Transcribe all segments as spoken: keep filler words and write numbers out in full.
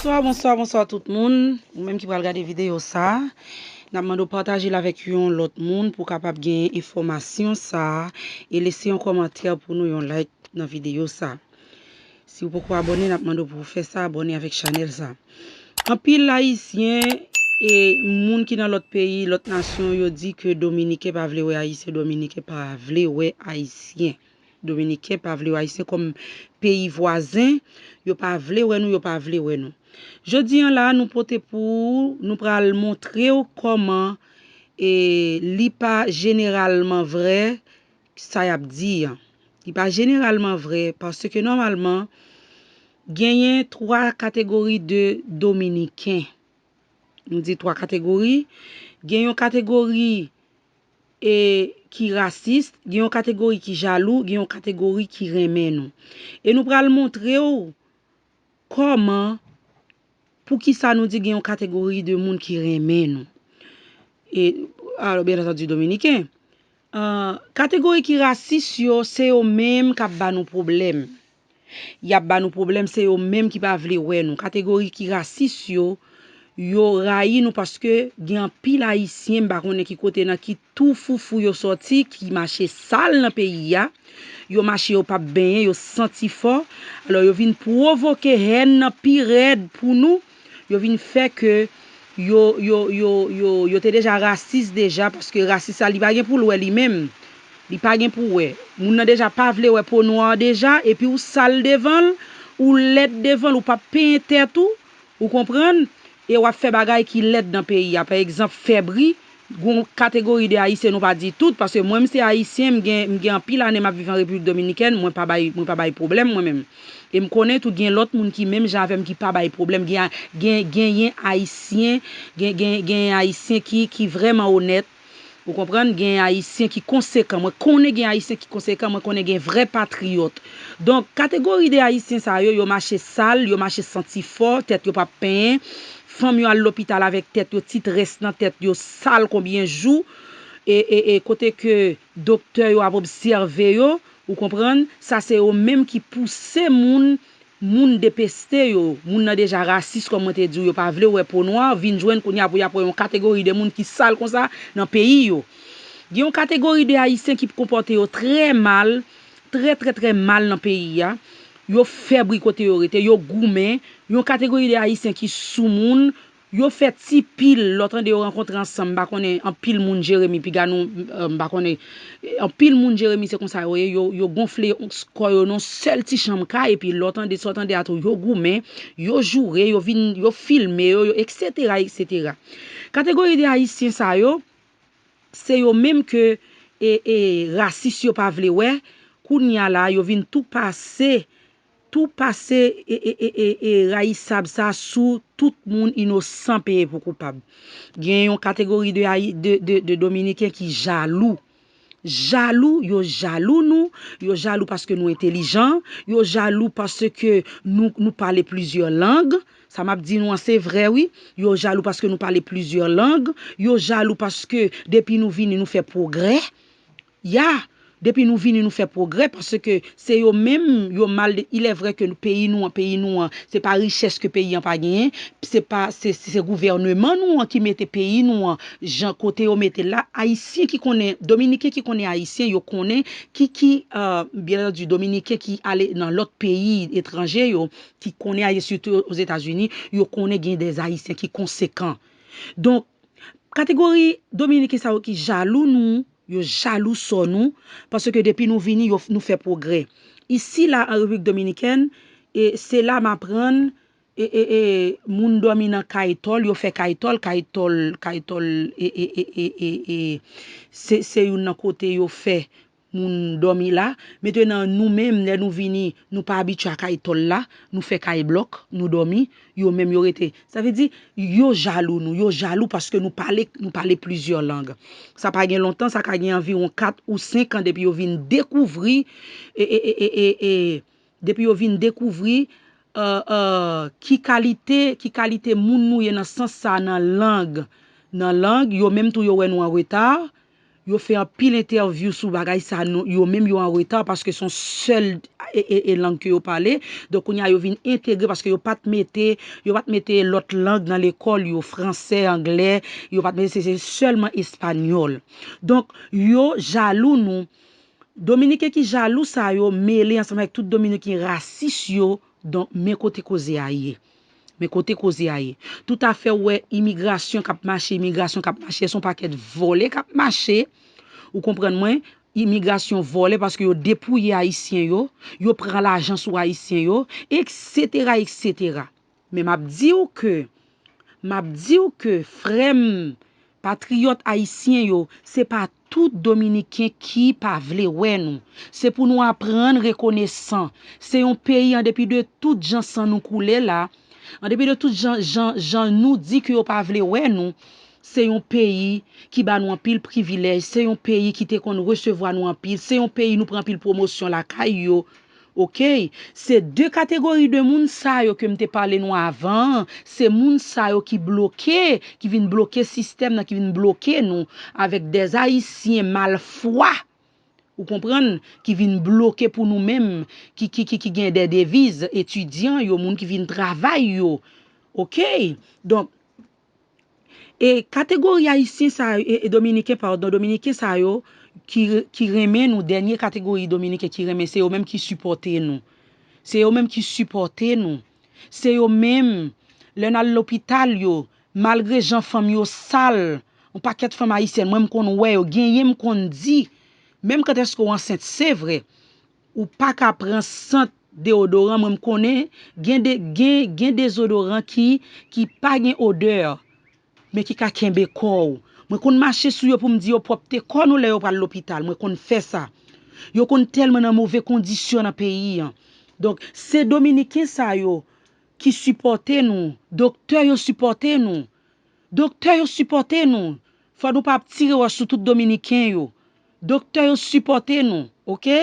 Bonswa, bonswa, bonswa tout moun. Ou menm ki pral gade videyo sa, n ap mande w pataje l avèk yon lòt moun pou w kapab gen enfòmasyon sa a. E lese yon kòmantè pou nou, yon like nan videyo sa. Si w poko abòne, n ap mande w pou w fè sa, abòne avèk chanèl sa. Anpil Ayisyen e moun ki nan lòt peyi, lòt nasyon, yo di ke Dominiken pa vle wè Ayisyen, Dominiken pa vle wè Ayisyen. Dominiken pa vle wè Ayisyen kòm peyi vwazen, yo pa vle wè nou, yo pa vle wè nou. Jodi an la, nou pote pou ou, nou pral montre w kòman e li pa jeneralman vrè sa y ap di an. Li pa jeneralman vrè, paske nòmalman, genyen twa kategori de Dominiken. Nou di twa kategori. Gen yon kategori e, ki rasis, gen yon kategori ki jalou, gen yon kategori ki renmen nou. E nou pral montre w kòman, poukisa nou di gen yon kategori de moun ki renmen nou. E, alò, byen antandi, Dominiken. Ah, kategori ki rasis yo, se yo menm k ap ba nou pwoblèm. Y ap ba nou pwoblèm, se yo menm ki pa vle wè nou. Kategori ki rasis yo, yo rayi nou paske gen anpil Ayisyen, m pa konnen ki kote, nan ki tou foufou yo sòti, ki mache sal nan peyi a. Yo mache, yo p ap benyen, yo santi fò. Alò, yo vin pwovoke hèn nan pi rèd pou nou. Yo vin fè ke yo, yo, yo, yo, yo te deja rasis deja, paske rasis la, li pa gen pou l wè li menm. Li pa gen pou wè. Moun nan deja pa vle wè po nwa deja, epi ou sal devan l, ou lèd devan l, ou p ap penyen tèt ou, ou konprann? E w ap fè bagay ki lèd nan peyi a. Pa egzanp, fè bri, gon kategori de Ayisyen, nou pa di tout, paske mwen, m se Ayisyen, m gen, m gen anpil ane m ap viv an Repiblik Dominikèn, mwen pa bay, mwen pa bay pwoblèm, mwen menm. E m konnen tou gen lòt moun ki menm jan avè m ki pa bay pwoblèm. Gen, gen, genyen Ayisyen, gen, gen, genyen Ayisyen ki, ki vrèman onèt. Ou konprann? Gen Ayisyen ki konsekan. Mwen konnen gen Ayisyen ki konsekan, mwen konnen gen vrè patriyòt. Donk, kategori de Ayisyen sa yo, yo mache sal, yo mache santi fò, tèt yo p ap penyen. Fanm yo al lopital avèk tèt yo, ti très nan tèt yo, sal konbyen jou. E, e, e kote ke doktè yo ap obsève yo, ou konprann? Sa se yo menm ki pouse moun, moun depeste yo. Moun nan deja rasis, kòm mwen te di w, yo pa vle wè po nwa, vin jwenn kounye a pou y ap wè yon kategori de moun ki sal konsa nan peyi yo. Gen yon kategori de Ayisyen ki konpòte yo trè mal, trè, trè, trè mal nan peyi a. Yo fè bri kote yo rete, yo goumen. Yon kategori de Ayisyen ki soumoun, yo fè ti pil, lè w tande yo rankontre ansanm, m pa konnen, anpil moun Jeremi, piga nou, eh, m pa konnen, eh, anpil moun Jeremi se konsa yo ye, yo, yo gonfle kò yo nan sèl ti chanm kay, epi lè w tande, sa w tande a tou, yo goumen, yo joure, yo vin, yo filme yo, yo, et cetera, et cetera. Kategori de Ayisyen sa yo, se yo menm ke, e, e, rasis yo pa vle wè, kounye a la, yo vin tou pase, tou pase, e, e, e, e, e rayisab sa sou tout moun inosan peye pou koupab. Gen yon kategori de, Ayi-, de, de, de Dominiken ki jalou. Jalou, yo jalou nou, yo jalou paske nou entelijan, yo jalou paske nou, nou pale plizyè lang. Sa m ap di nou an, se vrè, wi. Yo jalou paske nou pale plizyè lang. Yo jalou paske depi nou vini, nou fè pwogrè. Ya, depi nou vini, nou fè pwogrè, paske se yo menm, yo mal, il est vrai que peyi nou an, peyi nou an, se pa richès ke peyi an pa genyen, se pa, se, se gouvèneman nou an ki mete peyi nou an, jan kote yo mete l la. Ayisyen ki konnen, Dominiken ki konnen Ayisyen, yo konnen ki, ki, euh, byen antandi, Dominiken ki ale nan lòt peyi etranje yo, ki konnen Ayisyen, sitou Ozetazini, yo konnen gen de Ayisyen ki konsekan. Donk, kategori Dominiken sa yo ki jalou nou, yo jalou sò nou, paske depi nou vini, yo, nou fè pwogrè. Isi la, an Repiblik Dominikèn, e se la m aprann, e, e, e, moun dòmi nan kay tòl, yo fè kay tòl, kay tòl, kay tòl, e, e, e, e, e, e, se, se youn nan kote yo fè moun dòmi la. Mentnan, nou menm, lè nou vini, nou pa abitye a kay tòl la, nou fè kay blòk, nou dòmi, yo menm yo rete. Sa vle di, yo jalou nou, yo jalou paske nou pale, nou pale plizyè lang. Sa pa gen lontan, sa ka gen anviwon kat ou senk an depi yo vin dekouvri, e, e, e, e, e, e, depi yo vin dekouvri, euh, euh, ki kalite, ki kalite moun nou ye nan sans sa, nan lang. Nan lang, yo menm tou yo wè nou an reta. Yo fè anpil entèvyou sou bagay sa, nou, yo menm yo an reta paske se yon sèl, e, e, e lang ke yo pale. Donk, kounye a, yo vin entegre paske yo pa t mete, yo pa t mete lòt lang nan lekòl yo, fransè, anglè, yo pa t mete, se, se sèlman espanyòl. Donk, yo jalou nou. Dominiken ki jalou sa yo mele ansanm avèk tout Dominiken rasis yo. Donk, men kote koze a ye. Men kote koze a ye. Tout afè w wè imigrasyon k ap mache, imigrasyon k ap mache, se yon pakèt vòlè k ap mache. Ou konprann mwen? Imigrasyon vòlè paske yo depouye Ayisyen yo, yo pran lajan sou Ayisyen yo, etsetera, etsetera. Men m ap di w ke, m ap di w ke, frè m, patriyòt ayisyen yo, se pa tout Dominiken ki pa vle wè nou. Se pou nou aprann rekonesan. Se yon peyi, an depi de tout jan san nou koule la, an depi de tout jan, jan, jan nou di ke yo pa vle wè nou, se yon peyi ki ba nou anpil privilèj, se yon peyi ki te konn resevwa nou anpil, se yon peyi nou pran anpil pwomosyon lakay yo. Oke? Se de kategori de moun sa yo ke m te pale nou avan an, se moun sa yo ki bloke, ki vin bloke sistèm nan, ki vin bloke nou avèk dè Ayisyen malfwa. Ou konprann? Ki vin bloke pou nou menm, ki, ki, ki, ki gen dè deviz, etidyan yo, moun ki vin travay yo. Oke? Donk, e kategori ayisyen sa, e, e dominiken, padon, dominiken sa yo ki, ki renmen nou, dènye kategori dominiken ki renmen, se yo menm ki sipòte nou. Se yo menm ki sipòte nou. Se yo menm, lè n al lopital yo, malgre jan fanm yo sal, yon pakèt fanm ayisyèn, mwen m konn wè yo, genyen m konn di, menm kantèske w ansent, se vre, ou pa ka pran sant deodoran, mwen m konnen gen de, gen, gen dezodoran ki, ki pa gen odè, men ki ka kenbe kò w. Mwen konn mache sou yo pou m di yo pwòpte kò nou lè yo pral lopital, mwen konn fè sa. Yo konn tèlman nan move kondisyon nan peyi an. Donk, se dominiken sa yo ki sipòte nou, doktè yo sipòte nou. Doktè yo sipòte nou. Fò nou pa ap tire wòch sou tout dominiken yo. Doktè yo sipòte nou, oke?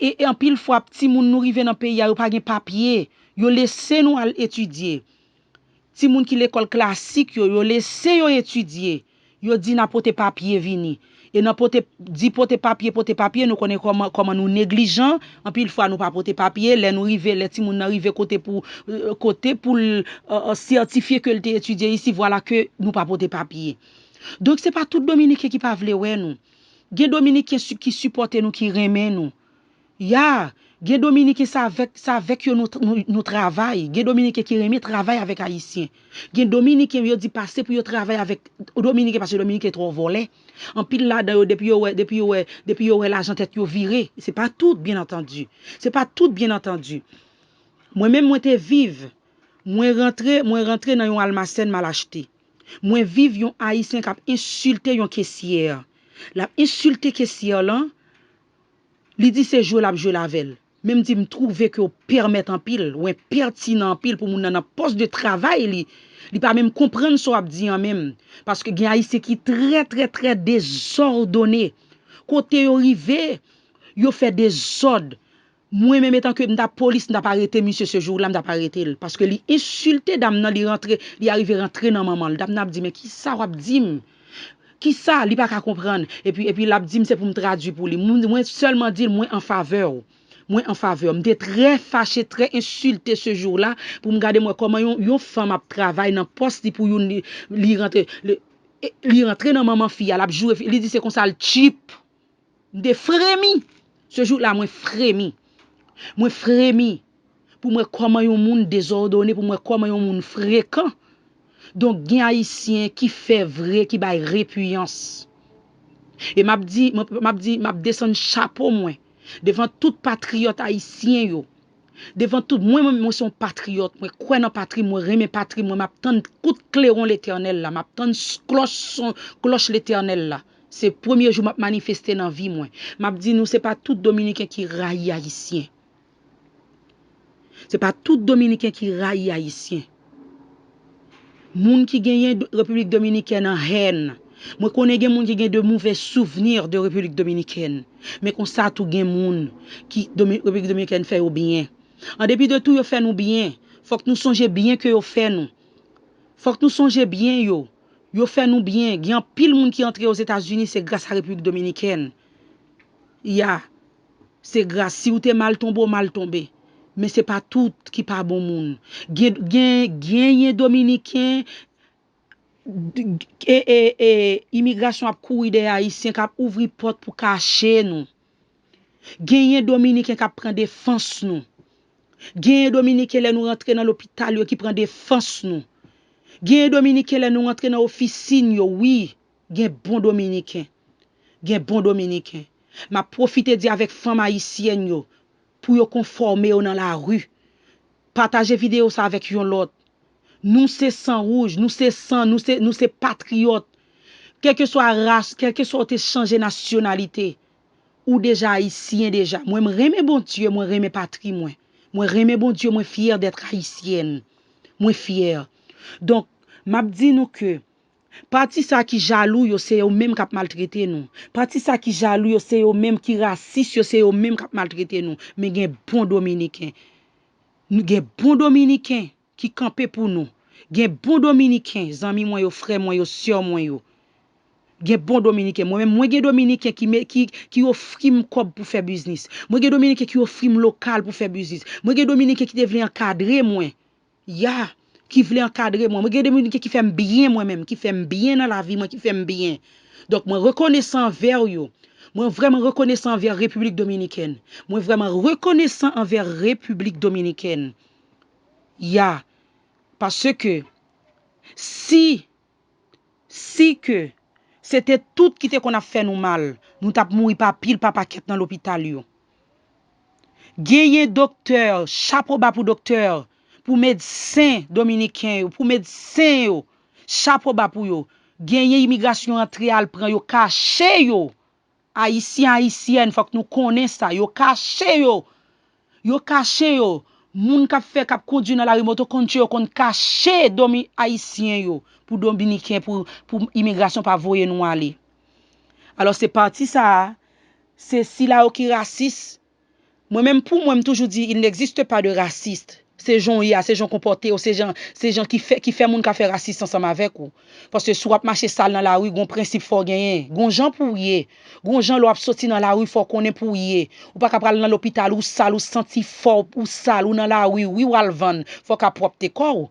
E, e anpil fwa, timoun nou rive nan peyi a, yo pa gen papye. Yo lese nou al etidye. Timoun ki lekòl klasik yo, yo lese yo etidye. Yo di n a pote papye vini. E nan pote, di pote papye, pote papye, nou konnen kòman, kòman nou neglijan. Anpil fwa, nou pa pote papye. Lè nou rive, lè timoun nan rive kote pou, euh, kote pou l, euh, euh, sètifye ke l te etidye isi, vwala ke nou pa pote papye. Donk, se pa tout dominiken ki pa vle wè nou. Gen dominiken si, ki sipòte nou, ki renmen nou. Ya, gen dominiken se avèk, se avèk yo nou, nou, nou travay. Gen dominiken ki renmen travay avèk ayisyen. Gen dominiken yo di pase pou yo travay avèk dominiken paske dominiken twò vòlè. Anpil ladan yo, depi yo wè, depi yo wè, depi yo wè lajan tèt yo vire. Se pa tout, byen antandi. Se pa tout, byen antandi. Mwen menm, mwen te viv. Mwen rantre, mwen rantre nan yon almasèn m al achte. Mwen viv yon ayisyen k ap ensilte yon kesyè. L ap ensilte kesyè lan, li di se jwe l ap jwe l avè l. Men m di m twouve ke w pèmèt anpil, w enpètinan anpil pou moun nan nan pòs de travay li. Li pa menm konprann sa w ap di an menm. Paske gen ayisyen ki trè, trè, trè dezòdone. Kote yo rive, yo fè dezòd. Mwen menm etan ke m t ap polis, m t ap arete misye se jou la, m t ap arete l. Paske li ensilte dam nan, li rantre, li arive rantre nan manman l. Dam nan ap di, men kisa w ap di m? Kisa? Li pa ka konprann. Epi, epi l ap di m se pou m tradui pou li. Mwen, mwen sèlman di l, mwen an favè w. Mwen an favè w. M te trè fache, trè ensilte se jou la pou m gade m wè kòman yon, yon fanm ap travay nan pòs li pou youn li, li rantre, li, e, li rantre nan manman fi a, l ap joure fi, li di se konsa l tchip. M te fremi. Se jou la, mwen fremi. Mwen fremi pou m wè kòman yon moun dezòdone, pou m wè kòman yon moun frekan. Donk, gen ayisyen ki fè vre, ki bay repiyans. E m ap di, m ap, m ap di, m ap desann chapo mwen devan tout patriyòt ayisyen yo. Devan tout, mwen, mwen, mwen se yon patriyòt. Mwen kwè nan patri m, mwen renmen patri m, mwen, m ap tann kout klewon Letènèl la, m ap tann s-, klòch son, klòch Letènèl la. Se premye jou m ap manifeste nan vi mwen. M ap di nou, se pa tout dominiken ki rayi ayisyen. Se pa tout dominiken ki rayi ayisyen. Moun ki genyen Do-, Repiblik Dominikèn an hèn. Mwen konnen gen moun ki gen de movè souvni de Repiblik Dominikèn. Men konsa tou gen moun ki Domi-, Repiblik Dominikèn fè yo byen. An depi de tou yo fè nou byen, fòk nou sonje byen ke yo fè nou. Fòk nou sonje byen yo. Yo fè nou byen. Gen anpil moun ki antre Ozetazini, se gras a Repiblik Dominikèn. Ya. Se gras. Si w te mal tonbe, w mal tonbe. Men se pa tout ki pa bon moun. Gen, gen, genyen Dominiken, e, e, e, imigrasyon ap kouri dèyè Ayisyen k ap ouvri pòt pou kache nou. Genyen Dominiken k ap pran defans nou. Genyen Dominiken lè nou rantre nan lopital yo ki pran defans nou. Genyen Dominiken lè nou rantre nan ofisin yo, wi, gen bon Dominiken. Gen bon Dominiken. M ap pwofite di avèk fanm ayisyèn yo pou yo konfòme yo nan lari. Pataje videyo sa avèk yon lòt. Nou se san wouj, nou se san, nou se, nou se patriyòt. Kèlkeswa ras, kèlkeswa w te chanje nasyonalite, ou deja ayisyen deja. Mwen, m renmen Bondye, mwen renmen patri mwen. Mwen renmen Bondye, mwen fyè d'être haïtienne. Mwen fyè. Donk, m ap di nou ke pati sa ki jalou yo, se yo menm k ap maltrete nou. Pati sa ki jalou yo, se yo menm ki rasis yo, se yo menm k ap maltrete nou. Men gen bon Dominiken. Nou gen bon Dominiken ki kanpe pou nou. Gen bon Dominiken, zanmi mwen yo, frè mwen yo, sè mwen yo. Gen bon Dominiken. Mwen menm, mwen gen Dominiken ki, me- ki, ki ofri m kòb pou fè biznis. Mwen gen Dominiken ki ofri m lokal pou fè biznis. Mwen gen Dominiken ki te vle ankadre mwen. Ya, ki vle ankadre mwen. Mwen gen Dominiken ki fè m byen mwen menm, ki fè m byen nan lavi mwen, ki fè m byen. Donk, mwen rekonesan anvè yo. Mwen vrèman rekonesan anvè Repiblik Dominikèn. Mwen vrèman rekonesan anvè Repiblik Dominikèn. Ya, paske si, si ke se te tout ki te konn ap fè nou mal, nou t ap mouri pa pil, pa pakèt nan lopital yo. Genyen doktè, chapo ba pou doktè, pou medsen dominiken yo, pou medsen yo, chapo ba pou yo. Genyen imigrasyon antre al pran yo, kache yo. Ayisyen, ayisyèn, fòk nou konnen sa. Yo kache yo. Yo kache yo. Moun k ap fè, k ap kondui nan lari moto kondui yo konn kache domi ayisyen yo pou dominiken, pou, pou imigrasyon pa voye nou ale. Alò, se pati sa a, se sila yo ki rasis. Mwen menm, pou mwen, m toujou di, il n'existe pas de raciste. Se jan w ye a, se jan w konpòte w, se jan, se jan ki fè, ki fè moun ka fè rasis ansanm avèk ou. Paske si w ap mache sal nan lari, gon prensip fò w genyen. Gon jan pou w ye. Gon jan lè w ap soti nan lari, fò w konnen pou w ye. Ou pa ka pral nan lopital, ou sal, ou santi fò, ou sal, ou nan lari, wi w al vann, fò w ka pwòpte kò w.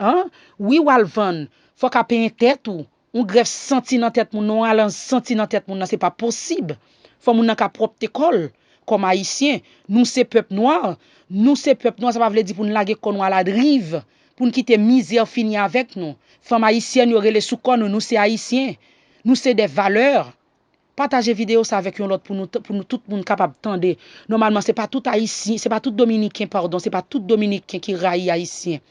An? Wi w al vann, fò w ka penyen tèt ou. Yon grèf santi nan tèt moun nan, yon alanj santi nan tèt moun nan, se pa posib. Fò moun nan ka pwòpte kò l. Kòm ayisyen, nou se pèp nwa. Nou se pèp nwa, sa pa vle di pou n lage kò nou aladriv, pou n kite mizè fini avèk nou. Fanm ayisyèn yo rele sou kò nou, nou se ayisyen. Nou se de valè. Pataje videyo sa avèk yon lòt pou nou, pou nou tout moun kapab tande. Nòmalman, se pa tout ayisyen, se pa tout dominiken, padon, se pa tout dominiken ki rayi ayisyen.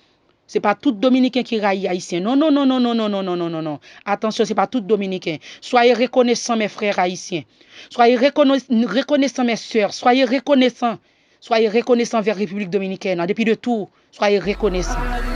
Se pa tout dominiken ki rayi ayisyen. Non, non, non, non, non, non, non, non, non, non, non. Atansyon, se pa tout dominiken. Soyez reconnaissants, mes frères haïtiens. Soyez reconnaissants, mes sœurs. Soyez reconnaissants. Soyez reconnaissants envers République Dominicaine. En dépit de tout, soyez reconnaissants.